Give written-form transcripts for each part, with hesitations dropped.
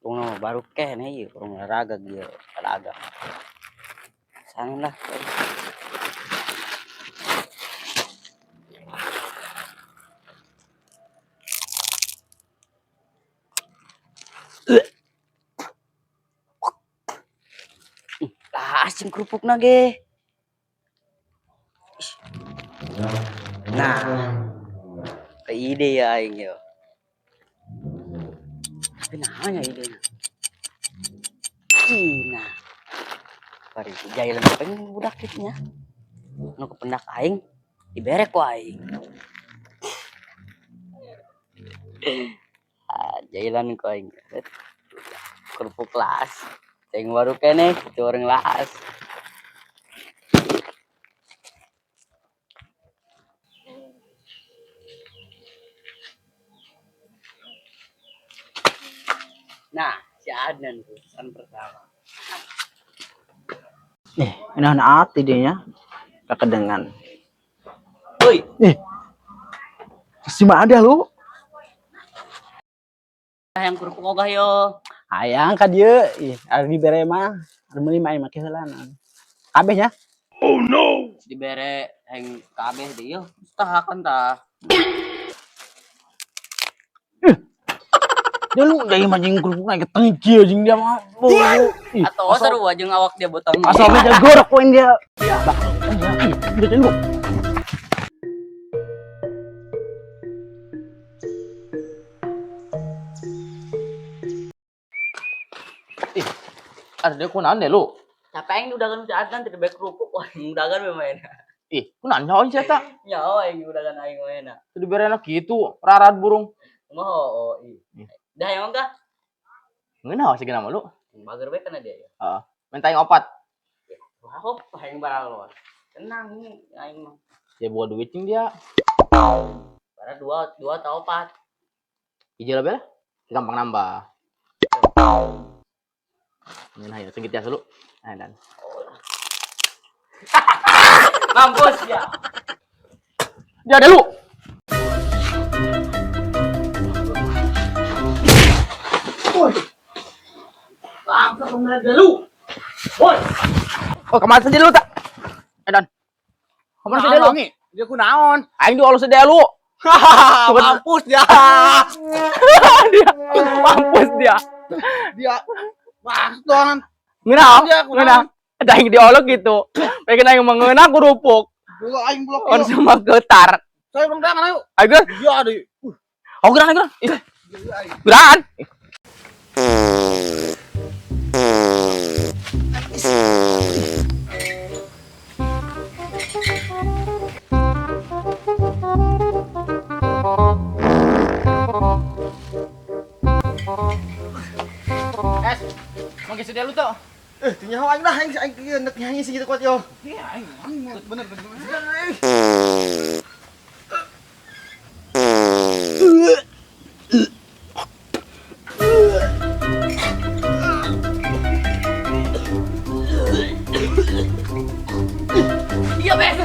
Tunggu baru keneh ieu urang olahraga ieu olahraga. Sana lah. Lah asing kerupukna ge. Nah, ke ide ya aing yo. Tapi naonnya idenya? Ih, nah. Bari jailan pengen budak kitu nya. Nu kependak aing dibere ku aing. Ah, jailan ku aing. Kerupuk las. Ceng baru keneh kitu orang las. Nah, si Adnan tuh pesan pertama. Eh, enak hati dia nya. Kakedengan. Woi, Eh. Si ada lu. Yang kerupuk ogah yo. Hayang ka dieu, ih, ari dibere mah, ari meuli mah aing make heulanan. Kabeh nya. Dibere yang kabeh deh yo. Tah kan tah. Dia lu dari mancing kerupuk naik ketengki jeung dia mah. Ih, Atau seru aja ngawak dia botong. Asal meja gorok poin dia. Bah, ih, udah lu. Ih, ada dia kunaon deh lu? Capek aing udagan si Adnan tidak baik kerupuk. Wah, udagan we main. Ih, kunaon nyawa sih eta? Nyawa aing udagan aing main. Teu dibere kitu, rarat burung. Mah oh, ih. Dah emang kah? Ngeunah sih nama lu. Bager bae kana dia ya. Heeh. Minta yang opat. Wah, hop, aing barang luar. Tenang nih aing mah. Dia bawa duit jeung dia. Bara dua, dua atau opat. Hiji lah bela. Gampang nambah. Ngeunah ya, sengit ya lu. Nah, dan. Mampus ya. Dia ada lu. Woi. Bangsa kemana dia lu? Woi. Oh, kemana saja lu tak? Eh, Dan. Kemana saja lu? Dia kunaon? Aing diolok saja lu. Mampus dia. Dia mampus dia. Dia mampus doang. Ngeunah, Dia kunaon? ngeunah. Ada yang diolok gitu. Pengen aing mengeuna kerupuk. Dulu aing blok. On sama getar. Saya bang dangan ayo. Ayo gerak. Iya ada. Oh, gerak, gerak. Ih, gerakan. Es, mau geser dia lu tuh. Eh, teu nyaho aing lah, aing aing kieu nek nyanyi sih gitu kuat yo. Iya, aing bener bener. Iya, Bes.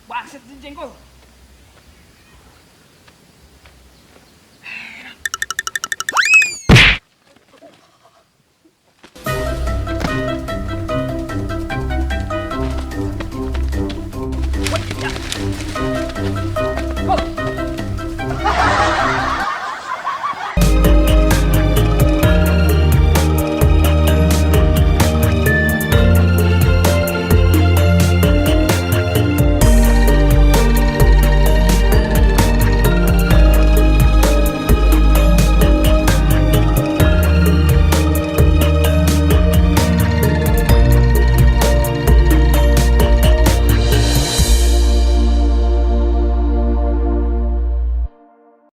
Baset si jengkol.